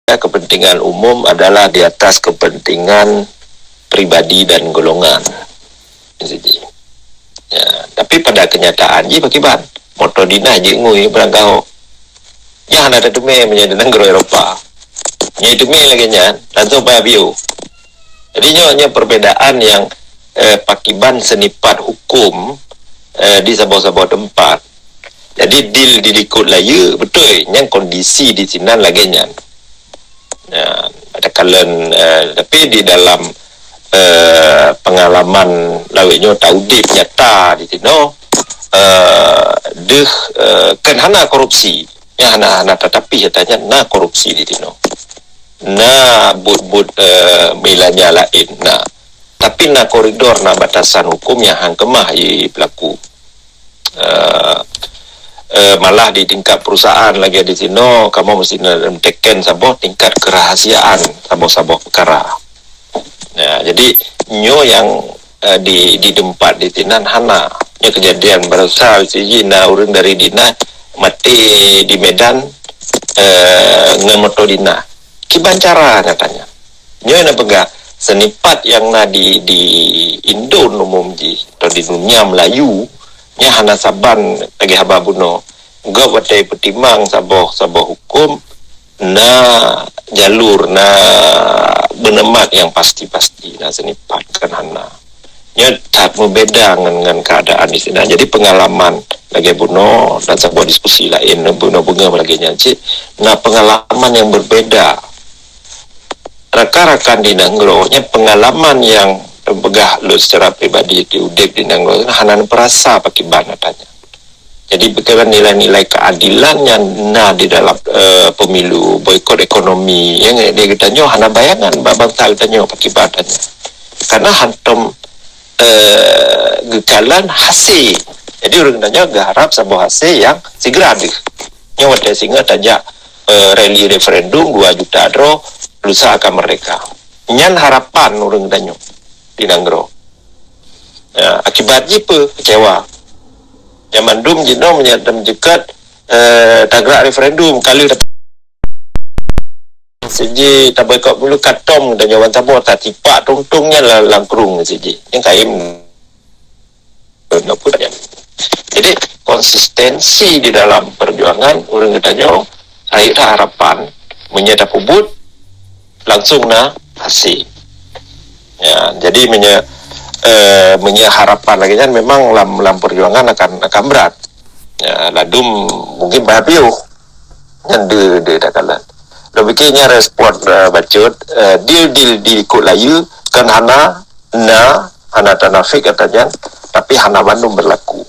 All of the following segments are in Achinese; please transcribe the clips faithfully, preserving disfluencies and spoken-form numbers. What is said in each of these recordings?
kepentingan umum adalah di atas kepentingan pribadi dan golongan. Itu ji. Ya, tapi pada kenyataan ji pakiban, moto dinas jih ngui barang gaho. Nyan hana teumé meunyoe di nanggroe Eropa. Nyoe teumé lagèe nyan, langsung payah piôh. Jadi nyoe, nyoe perbedaan nyang, eh, pakiban seunipat hukum, eh, di saboh-saboh teumpat. Jadi deal di likot layeue beutôi, nyan kondisi di sinan lagèe nyan. Ya, ada kalen, eh, tapi di dalam, eh, pengalaman lawét nyoe taudép nyata di sinoe, eh, deuh, eh, kan hana korupsi. Ya, hana, hana, tetapi nyatanya na korupsi di sinoe. Na buet-buet, eh, milanya laén, na. Tapi na koridor, na batasan hukum nyang han keumah jipeulaku. Eh, eh, malah di tingkat perusahaan lagèe di sinoe, kamoe meusti na teken saboh tingkat kerahasiaan saboh-saboh peukara. Nah, jadi nyoe nyang, eh, di, di teumpat di sinan hana. Nyoe keujadian baroesa siji na ureueng dari dinas maté di Medan, eh, ngon moto dinas. Kiban cara nyatanya. Nyoe na peugah, seunipat nyang na di, di Indo umum jih, atau di dunia Melayu, nyan hana saban lagèe haba bunoe. Gob watèe peutimang saboh-saboh hukum, na jalur, na beuneumat nyang pasti-pasti, na seunipat kan hana. Nyoe that meubeda ngon, ngon keadaan di sinan. Jadi peungalaman lagèe bunoe dan saboh diskusi laén, bunoe beungoh lagèe nyan cit, na peungalaman nyang berbeda. Rakan-rakan di nanggroe nyan peungalaman nyang peugah lôn secara pribadi di udép di nanggroe hana neupeurasa pakiban nyatanya. Jadi, bukon nilai-nilai keadilan nyang na di dalam, eh, pemilu, boikot ekonomi, nyang di geutanyoe hana bayangan bak bansa geutanyoe pakiban nyan. Karena hantom, eh, geukalon hasé. Jadi, ureueng geutanyoe geuharap saboh hasé nyang segera deuh. Nyoe watèe singoh tajak, eh, rali referendum dua juta droe, Lusa akan merdeka. Nyan harapan ureueng geutanyoe di nanggroe. Ya, akibat jih peue? Kecewa. Nyang mandum jinoe meunyo tameujeukat, eh, tagrak referendum, ka lheueh siji taboikot pemilu ka tom dan nyoe ban saboh tatipak tong-tong nyan la-, lam krueng siji. Nyang kayém. Jadi, konsistensi di dalam perjuangan ureueng geutanyoe, rayeuk that harapan, meunyo tapeubuet, langsung na hasé. Ya, jadi meunyo, eh, meunyo harapan lagèe nyan memang lam, lam perjuangan akan, akan brat. Ya, ladum mungkin bahaya piôh. Nyan de, de takalon. Lôn pikir nyan respon, eh, bacut, eh, deal, deal di likot layeue kan hana, na, hana tanafik kata nyan, tapi hana bandum berlaku.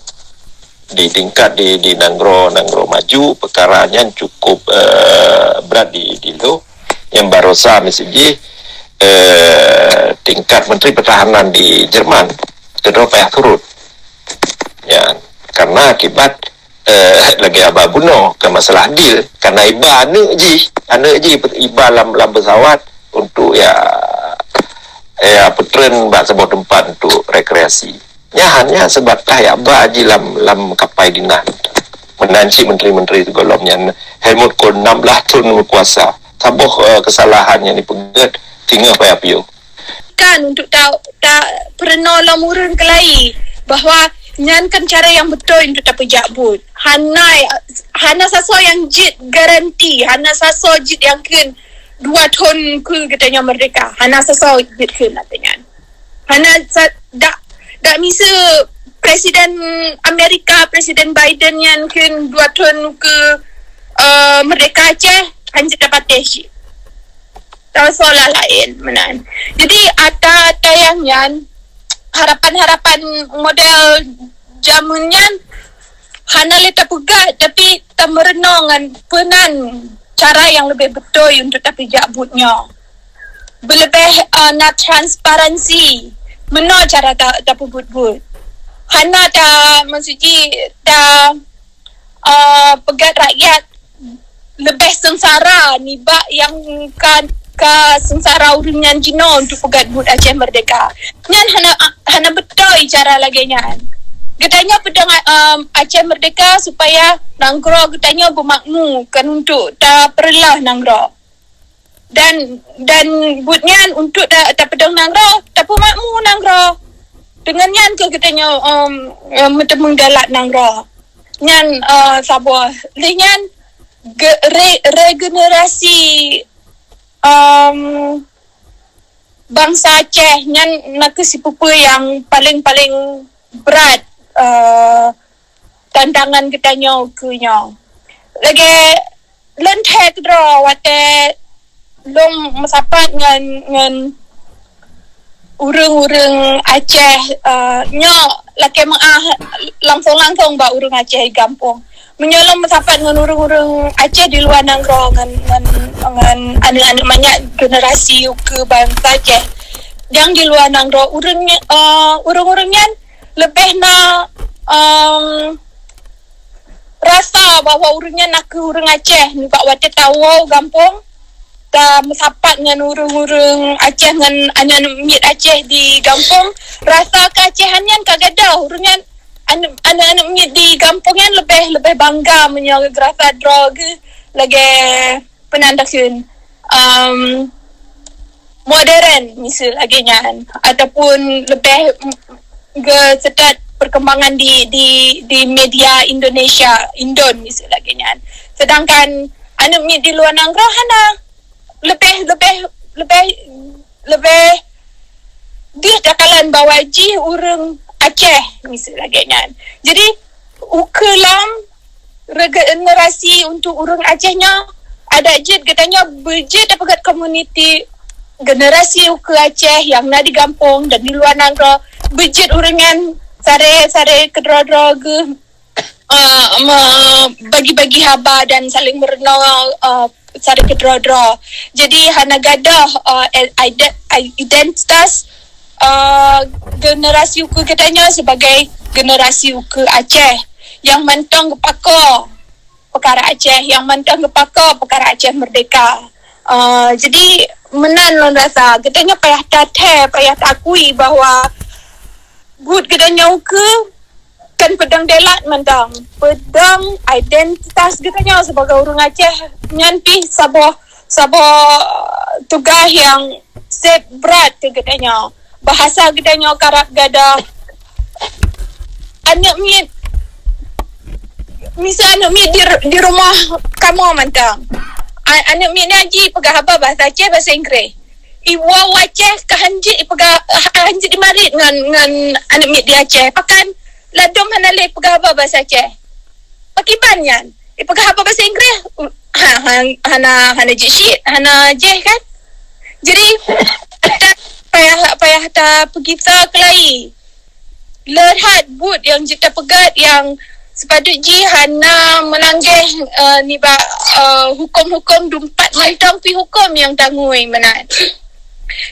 Di tingkat di, di nanggroe, nanggroe maju, peukara nyan cukup, eh, brat di, di lo. Nyang baroesa miseu jih, eh, tingkat Menteri Pertahanan di Jerman, keudroe payah turot. Ya, karena akibat, eh, lagèe haba bunoe, keu masalah deal, karena iba aneuk jih, aneuk jih iba lam, lam pesawat untuk ya, ya peutreun bak saboh teumpat untuk rekreasi. Nyan hanya sebatas jak ba jih lam, lam kapai dinan. Meunan cit menteri-menteri sigohlom nyan, Helmut Kohl enam belas thon meukuasa. Saboh, eh, kesalahan nyang jipeugèt singoh payah piôh. Kan untuk ta, ta peurunoe lom ureueng keulayi bahwa nyan kan cara nyang beutôi untuk tapeujak buet. Hana, hana sasoe nyang jeuet garanti, hana sasoe jeuet yakin dua thon keu geutanyoe merdeka. Hana sasoe jeuet kheun ateueh nyan. Hana sa-, dak, dak miseue Presiden Amerika, Presiden Biden nyan kheun dua thon keu, eh, merdeka Aceh, hanjeuet tapatéh cit. Tasoe laén meunan. Jadi, ata-ata nyang nyan, harapan-harapan model jameun nyan hana lé tapeugah, tapi tameurunoe ngon peunan cara nyang leubeh beutôi untuk tapeujak buet nyoe. Beuleubeh, eh, na transparansi meunoe cara ta-, tapeubuet buet. Hana ta, maksud jih, ta, eh, peugèt rakyat leubeh seungsara nibak nyang ka, ka seungsara ureueng nyan jinoe untuk peugèt buet Aceh Merdeka. Nyan hana, hana beutôi cara lagèe nyan. Geutanyoe peudong, em, Aceh Merdeka supaya nanggroe geutanyoe beumakmu, kon untuk tapeureuloh nanggroe. Dan, dan buet nyan untuk ta-, tapeudong nanggroe, tapeumakmu nanggroe. Deungon nyan keuh geutanyoe, um, um, meuteumeung dalat nanggroe. Nyan, uh, saboh. Lheueh nyan, ge-, re-, regenerasi, um, bansa Aceh nyan nakeuh sipeue-peue nyang paleng-paleng brat, uh, tantangan geutanyoe keu nyoe. Lagèe lôn thèe keudroe watèe lôn meusapat ngon, ngon ureueng-ureueng Aceh, eh, nyoe lakèe meu'ah langsong-langsong bak ureueng Aceh di gampông. Meunyoe lôn meusapat ngon ureueng-ureueng Aceh di luwa nanggroe ngon, ngon, ngon aneuk-aneuk manyak generasi ukeue bansa Aceh nyang di luwa nanggroe, ureueng, eh, ureueng-ureueng nyan leubeh na, em, rasa bahwa ureueng nyan nakeuh ureueng Aceh. Nibak watèe tawoe gampông, tameusapat ngon ureueng-ureueng Aceh, ngon aneuk-aneuk miet Aceh di gampông, rasa keuacehan nyan ka gadôh. Ureueng nyan, aneuk, aneuk-aneuk miet di gampông nyan leubeh, leubeh bangga meunyoe geurasa droe geuh lagèe peue nan takheun, em, modern, miseu lagèe nyan, ataupun leubeh, mm, geuseutôt perkembangan di, di, di media Indonesia, Indon, miseu lagèe nyan. Sedangkan aneuk miet di luwa nanggroe hana, leubeh, leubeh, leubeh, leubeh deuh takalon bahwa jih ureueng Aceh, miseu lagèe nyan. Jadi, ukeue lom regenerasi untuk ureueng Aceh nyoe, adak jeuet geutanyoe beujeuet tapeugöt komuniti generasi ukeue Aceh nyang na di gampông dan di luwa nanggroe, beujeuet ureueng nyan saré-saré keudroe-droe geuh, eh, me-, bagi-bagi haba dan saléng meurunoe, eh, saré keudroe-droe. Jadi hana gadôh, eh, ide-, identitas, eh, generasi ukeue geutanyoe sebagai generasi ukeue Aceh nyang mantong geupakoe peukara Aceh, nyang mantong geupakoe peukara Aceh meurdeka. Eh, jadi meunan lôn rasa geutanyoe payah tathèe, payah taakui bahwa buet geutanyoe ukeue kan peudong dalat mantong, peudong identitas geutanyoe sibagoe ureueng Aceh nyan pih saboh, saboh tugaih nyang seb brat keu geutanyoe. Bahasa geutanyoe karab gadôh. Aneuk miet, miseu aneuk miet di, di rumoh kamoe mantong. A-, aneuk miet nyan jipeugah haba bahasa Aceh, bahasa Inggréh. Iwoe u Aceh ka hanjeuet ipeugah, hanjeuet imarit ngon, ngon aneuk miet di Aceh. Pakon ladôm hana lé peugah haba bahasa Aceh. Pakiban nyan? Ipeugah haba bahasa Inggréh, ha, ha, hana, hana jeuet cit, hana jih kan? Jadi, payah, payah tapeugisa keulayi. Le that buet nyang jeuet tapeugöt nyang sipatut jih hana meulanggaih, eh, nibak, eh, huköm-huköm dumpat mantong pih huköm nyang tangui meunan.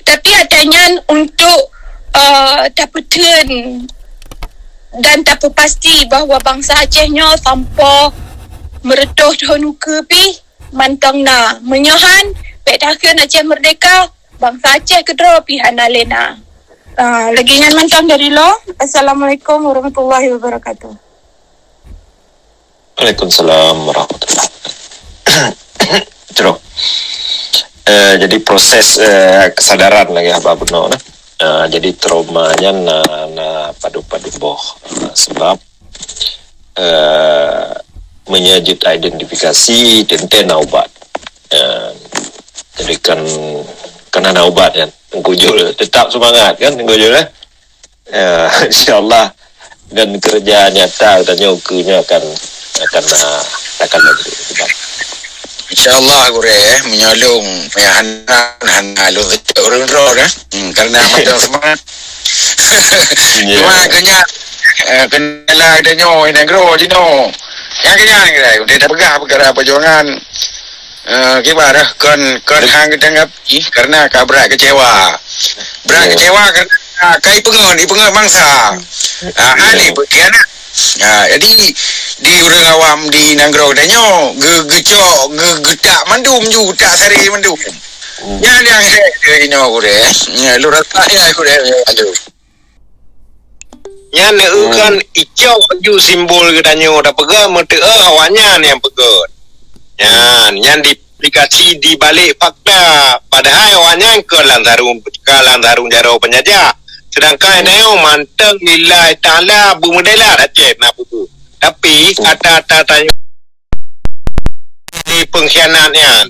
Tapi ata nyan untuk, eh, tapeutheun dan tapeupasti bahwa bansa Aceh nyoe sampoe meureutôh thon ukeue pih mantong na. Meunyoe han, bèk takheun Aceh meurdeka, bansa Aceh keudroe pih hana lé na. Ah, lagèe nyan mantong dari lôn. Assalamualaikum warahmatullahi wabarakatuh. Waalaikumsalam warahmatullahi wabarakatuh. Terus. Eh, jadi proses, eh, kesadaran lagèe haba bunoe nah. Eh, jadi trauma nyan na, na padum-padum boh, eh, sebab, eh, meunyoe jeuet identifikasi teuntèe na ubat. Eh, jadi kan, kan na ubat kan. Teungku Jul tetap semangat kan Teungku Jul, eh? Eh, insya-Allah dan kerja nyata geutanyoe ukeue nyoe akan, akan, ah, akan lebih hebat. Insya-Allah gurèe, eh, meunyoe lôn, meunyoe hana, hana lôn seutôt ureueng droe dah. Hmm, karena macam semangat. Ya. Cuma keunya, eh, kendala geutanyoe nanggroe jinoe. Nyang keunya, keunya, udah dah peugah peukara perjuangan. Eh, kiban dah, kon, kon hang geutanggapi karena ka brat keucewa. Brat keucewa karena, ah, ka ipeungeut, ipeungeut bansa. Ah, hana ipeukianat. Ah, jadi di ureueng awam di nanggroe geutanyoe, geu-, geucok, geu-, geutak mandum ju, geutak saré mandum. Nyan nyang hék di nyoe gurèe. Nya, lôn rasa ya gurèe. Aduh. Nyan neueu kan icok ju simbol geutanyoe tapeugah meuteu'oh awaknyan nyang peugah. Nyan, nyan di publik klarifikasi di balik fakta. Padahai awaknyan ka lam sarong, ka lam sarong jaroe peunjajah. Sedangkan nyoe mantong lillahi taala beumeudarat Aceh na pupuk. Tapi ata-ata tanyoe di pengkhianat nyan.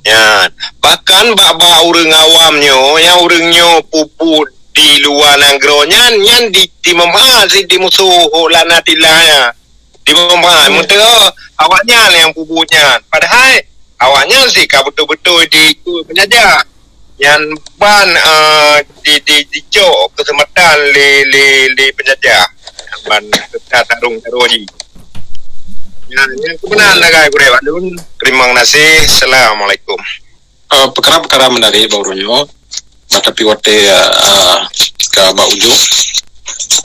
Nyan. Bahkan bak-bak ureuëng awam nyoe, nyang ureuëng nyoe pupuk di luwa nanggroe nyan, nyan di, di meumha di, di musoh, oh, laknatillah nyan. Di meumha, meuteue awaknyan nyang pupuk nyan. Padahai awaknyan sih ka beutôi-beutôi di peunjajah. Nyan ban, eh, di, di, dicok keselamatan lé, lé, lé peunjajah. Ban teuka tarong-tarong jih. Nyan, nyan keubeunang sagai gurée bandum. Terima kasih. Assalamualaikum. Eh, peukara-peukara menarik baru nyoe. Bah, tapi watée, eh, eh, ka bak ujong.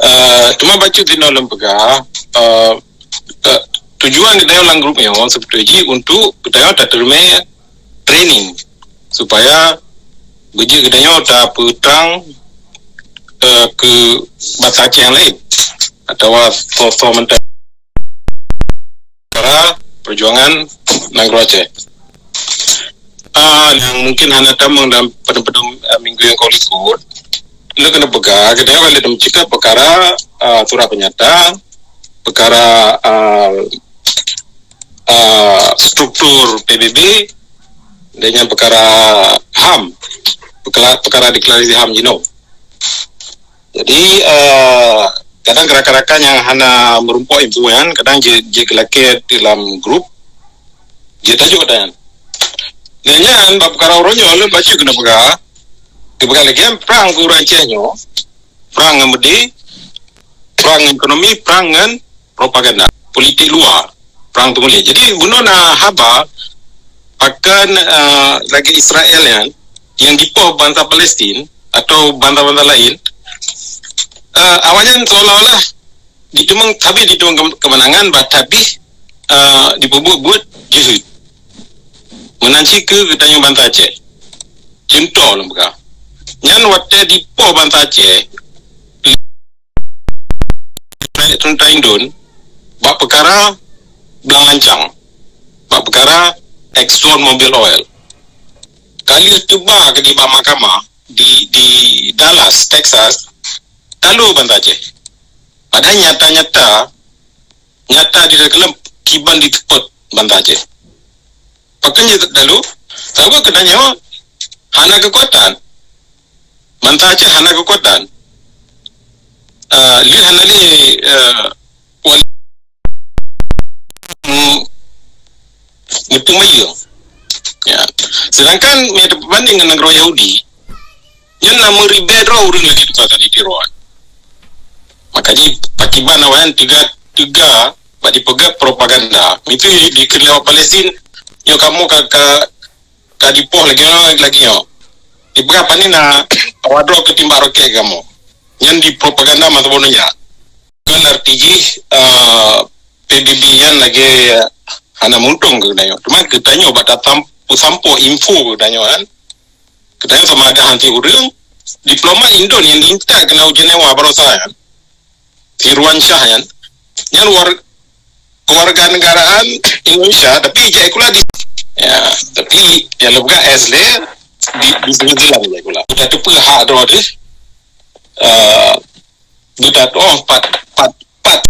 Eh, cuma bacut tinoe lôn peugah, eh, eh, tujuan geutanyoe lam grup nyoe sebetulnya jih untuk geutanyoe tateurima training supaya beujeuet geutanyoe tapeutrang, eh, keu bansa Aceh nyang laén atawa soe-soe mantong peukara peujuangan nanggroe Aceh. Ah, nyang mungkin hana tamong dalam padum-padum, ah, minggu nyang ka likot, lôn keuneuk peugah, geutanyoe ka lheueh meucakap peukara, ah, surat peunyata, peukara, ah, ah, struktur P B B, dan nyang peukara HAM, peukara, peukara deklarasi HAM jinoe. Jadi, eh, kadang rakan-rakan nyang hana meurumpok info nyan, kadang jeuet, jeuet geulakée dalam grup, jeuet tajok dan. Lé nyan, bak peukara uroe nyoe, lôn bacut keuneuk peugah, geupeugah lagée nyan, prang keu ureuëng Aceh nyoe, prang ngon meudeh, prang ngon ekonomi, prang ngon propaganda, politik luwa, prang teumuléh. Jadi, bunoe na haba pakon, eh, lagée Israel nyan, nyang jipoh bansa Palestin atau bansa-bansa laén, eh, awaknyan seolah-olah jiteumeung, sabe jiteumeung ke-, keumeunangan, bah sabe, eh, jipeubuet buet jeuhet. Meunan cit keu geutanyoe bansa Aceh. Cuntoh lôn peugah. Nyan watée jipoh bansa Aceh, teuntra Indon bak peukara blang lancang, bak peukara Exxon Mobil Oil. Ka lheueh teuba keu di bak mahkamah di, di Dallas, Texas, talo bansa Aceh. Padahai nyata-nyata, nyata di dalam kiban diteupot bansa Aceh. Pakon jih talo? Sabab geutanyoe hana keukuatan. Bansa Aceh hana keukuatan. Eh, lheueh hana lé, eh, wali-, mm, meuteumèe. Ya. Sedangkan meunyoe tapeubanding ngon nanggroe Yahudi, nyan na meuribèe droe ureueng lagèe tuha tadi tiroan. Maka jih, pakiban awaknyan teuga, teuga bak jipeugèt propaganda. Itu dikheun lé awak Palestin, nyoe kamoe ka, ka, ka jipoh lagèe nyoe, lagèe nyoe. Jipeugah pane na awak droe keutimbak rokét kamoe. Nyan dipropaganda masa boh nyan. Kan arti jih, eh, P B B nyan lagèe hana meuuntông keu geutanyoe. Cuma geutanyoe bak tatam-, peusampoe info keu geutanyoe kan. Geutanyoe sama ada hanti ureueng, diplomat Indon nyang diintat keunoe u Jenewa baroesa nyan, si Irwan Shah nyan, nyan war-, kewarganegaraan Indonesia, tapi jai sikula di, ya, tapi nyang leupeugah S D di, di Switzerland jai sikula. Geutateupeue hak droe teuh, eh, geutateupeue pat, pat, pat.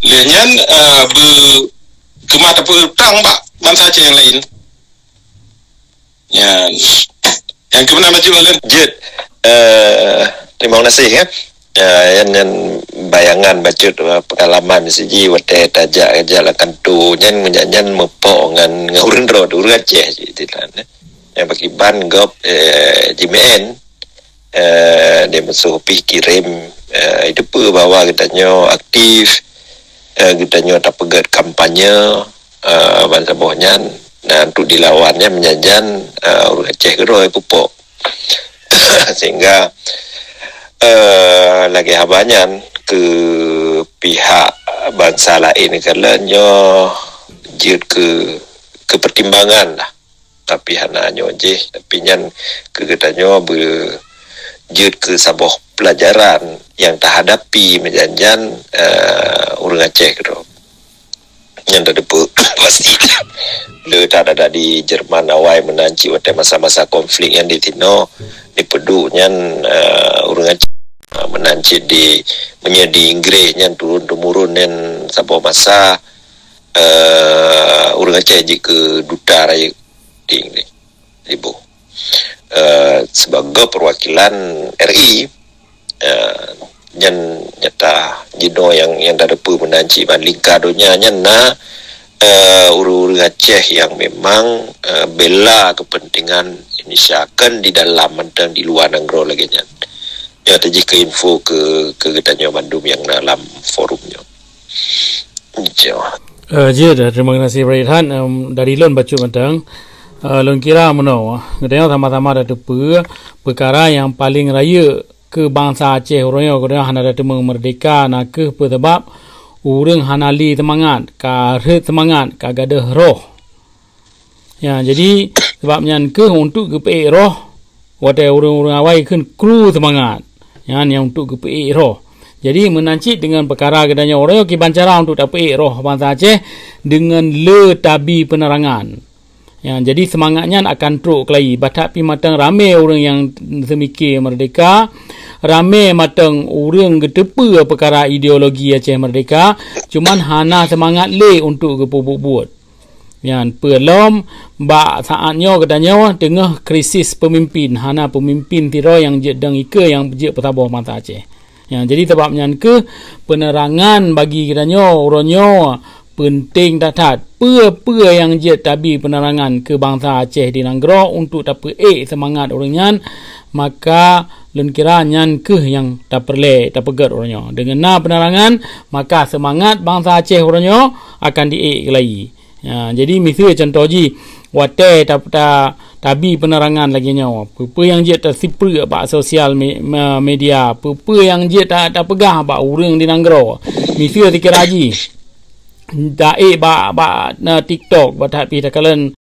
Lheueh nyan, eh, beu-, keumah tapeutrang bak bansa Aceh nyang laén. Nyan. Nyang keumeunang bacut lôn. Jeuet. Eh, terima kasih, ya. Ya, nyan, nyan bayangan bacut, eh, pengalaman siji watèe tajak, jak lam kantô nyan, nyan, nyan meupok ngon, ngon ureueng droe, ureueng Aceh cit, cit, kan, eh. Nyang pakiban gob, eh, jimeu'en, eh, di musoh pih kirém, eh, jiteupeue bahwa geutanyoe aktif, eh, geutanyoe tapeugèt kampanye, eh, ban saboh nyan, na untuk dilawan nyan meunyan, eh, ureueng Aceh keudroe pupok. Sehingga, eh, lagèe haba nyan keu pihak bansa laén kalon nyoe jeuet keu, keu pertimbangan lah. Tapi hana nyoe jih, tapi nyan keu geutanyoe beu-, jeuet keu saboh pelajaran nyang tahadapi meujan-jan, eh, ureueng Aceh keudroe. Nyan tateupeue pasti. Le that ada di Jerman awai meunan cit watèe masa-masa konflik nyan di tinoe, di Peuduek nyan, eh, ureueng Aceh, eh, meunan cit di, meunyoe di Inggréh nyan turun-temurun nyan saboh masa, eh, ureueng Aceh jeuet keu duta rayeuk di Inggréh. Ibu. Eh, sibagoe peuwakilan R I, eh, nyan nyata jinoe nyang, nyang tateupeue meunan cit ban lingka donya nyan na, eh, ureueng-ureueng Aceh nyang memang, eh, bela kepentingan Indonesia, kon di dalam mantong di luwa nanggroe lagèe nyan. Nyoe teuh jih keu info keu, keu geutanyoe mandum nyang na lam forum nyoe. Jeuet. Eh, jeuet, terima kasih Bro Ilhan. Em, dari lôn bacut mantong. Eh, lôn kira meunoe, geutanyoe sama-sama tateupeue peukara nyang paleng rayeuk keu bansa Aceh uroe nyoe geutanyoe hana tateumeung meurdeka na kheueh peue sabab ureueng hana le seumangat, ka rhot seumangat, ka gadôh roh. Ya, jadi, sabab nyan kheueh untuk geupeuék roh, watèe ureueng-ureueng awai kheun kru seumangat. Nyan nyang untuk geupeuék roh. Jadi, meunan cit deungon peukara geutanyoe uroe nyoe kiban cara untuk tapeuék roh bansa Aceh deungon le tabi peunerangan. Ya, jadi seumangat nyan akan trok keulayi. Bah that pih mantong ramè ureueng nyang seumike meurdeka, ramè mantong ureueng geuteupeue peukara ideologi Aceh Meurdeka, cuman hana seumangat le untuk geupeubuet-buet. Nyan peue lom bak saat nyoe geutanyoe teungoh krisis peumimpin, hana peumimpin sidroe nyang jeuet dong ikeue nyang jeuet peusaboh bansa Aceh. Nyan, jadi sabab nyan kheueh peunerangan bagi geutanyoe uroe nyoe peunteng that-that. Peue-peue nyang jeuet tabi peunerangan keu bansa Aceh di nanggroe untuk tapeuék seumangat ureueng nyan, maka lôn kira nyan kheueh nyang tapeureulèe tapeugèt uroe nyoe. Deungon na peunerangan, maka seumangat bansa Aceh uroe nyoe akan diék keulayi. Ya, jadi miseue cuntoh jih, watèe ta-, ta-, tabi peunerangan lagèe nyoe, peue-peue nyang jeuet tasipreuk bak sosial me-, me-, media, peue-peue nyang jeuet ta-, tapeugah bak ureueng di nanggroe. Miseue sikira jih, taék bak, bak, na, TikTok, bak that pih takalon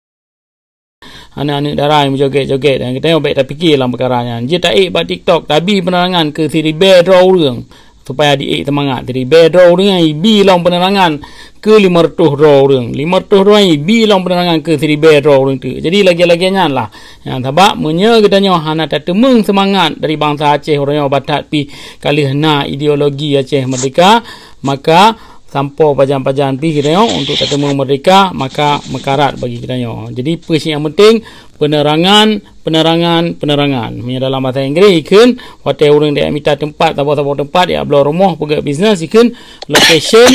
aneuk-aneuk dara nyang meujogét-jogét, dan geutanyoe bèk tapike lam peukara nyan. Jeuet taék bak TikTok, tabi peunerangan keu siribèe droe ureueng. Supaya diék seumangat. Jadi, bèe droe ureueng nyan ibi lom peunerangan keu lima reutôh droe ureueng. Lima reutôh droe nyan ibi lom peunerangan keu siribèe droe ureueng teuk. Jadi, lagèe-lagèe nyan lah. Nyan sabab meunyoe geutanyoe hana tateumeung seumangat dari bansa Aceh uroe nyoe, bah that pih ka lheueh na ideologi Aceh Meurdeka, maka sampoe pajan-pajan pih geutanyoe untuk tateumeung meurdeka, maka meukarat bagi geutanyoe. Jadi, peue cit nyang penting, peunerangan, peunerangan, peunerangan. Meunyoe dalam bahasa Inggris, ikheun, watèe ureueng dek mita teumpat, saboh-saboh teumpat, jak bloe rumoh, peugèt bisnes, ikheun, location,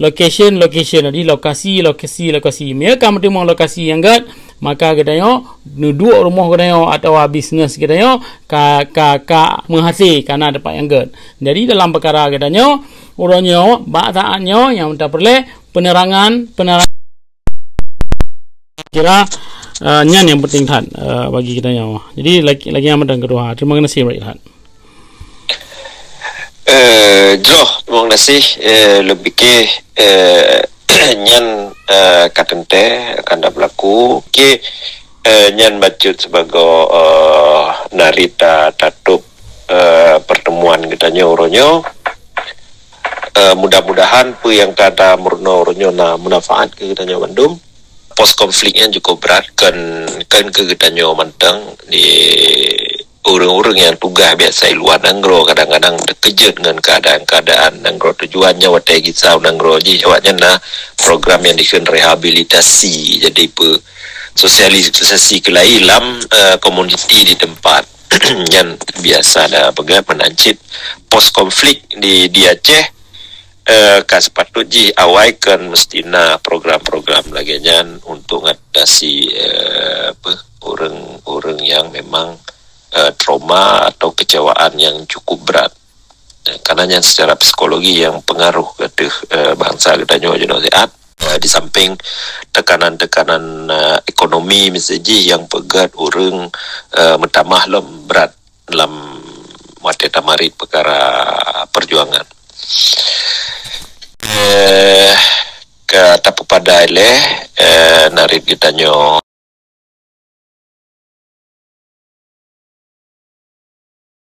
location, location. Jadi, lokasi, lokasi, lokasi. Meunyoe ka meuteumeung lokasi nyang gèt, maka geutanyoe neuduek rumoh geutanyoe atawa bisnes geutanyoe ka, ka, ka meuhase, ka na teumpat nyang gèt. Jadi, dalam peukara geutanyoe, uroe nyoe, bak saat nyoe, nyang tapeureulèe, peunerangan, peunerangan. Kira, eh, nyan nyang penting that, eh, bagi geutanyoe. Jadi, lagi, lagi nyang mantong keudua. Terima kasih, Bro Ilhan. Eh, jroh, terima kasih. Eh, lôn pike, eh, nyan, eh, ka teuntèe akan tabeulaku. Oke, eh, nyan bacut sibagoe, eh, narit ta-, tatôp, eh, pertemuan geutanyoe uroe nyoe. Eh, mudah-mudahan peue nyang ka tameurunoe uroe nyoe na meunafaat keu geutanyoe mandum. Pos konflik nyan cukup brat, kon, kon keu geutanyoe mantong, di ureueng-ureueng nyang tugaih biasa i luwa nanggroe kadang-kadang teukeujot ngon keuadaan-keuadaan nanggroe. Tujuan nyan watèe gisa u nanggroe jih, awaknyan na program nyang dikheun rehabilitasi. Jadi, peue, sosialisasi keulayi lam, eh, komuniti di teumpat. Nyan biasa na peugah meunan cit pos konflik di, di Aceh, eh, ka seupatôt jih awai kon meusti na program-program lagèe nyan untuk ngatasi, eh, apa, ureueng-ureueng nyang memang, eh, trauma atau kekecewaan yang cukup berat. Eh, karena nyan secara psikologi nyang pengaruh keu ateueh, eh, bansa geutanyoe jinoe siat. Eh, di samping tekanan-tekanan, eh, ekonomi miseue jih nyang peugèt ureueng, eh, meutamah lom brat lam watèe tamarit peukara perjuangan. Eh, ka tapeupadai lé, eh, narit geutanyoe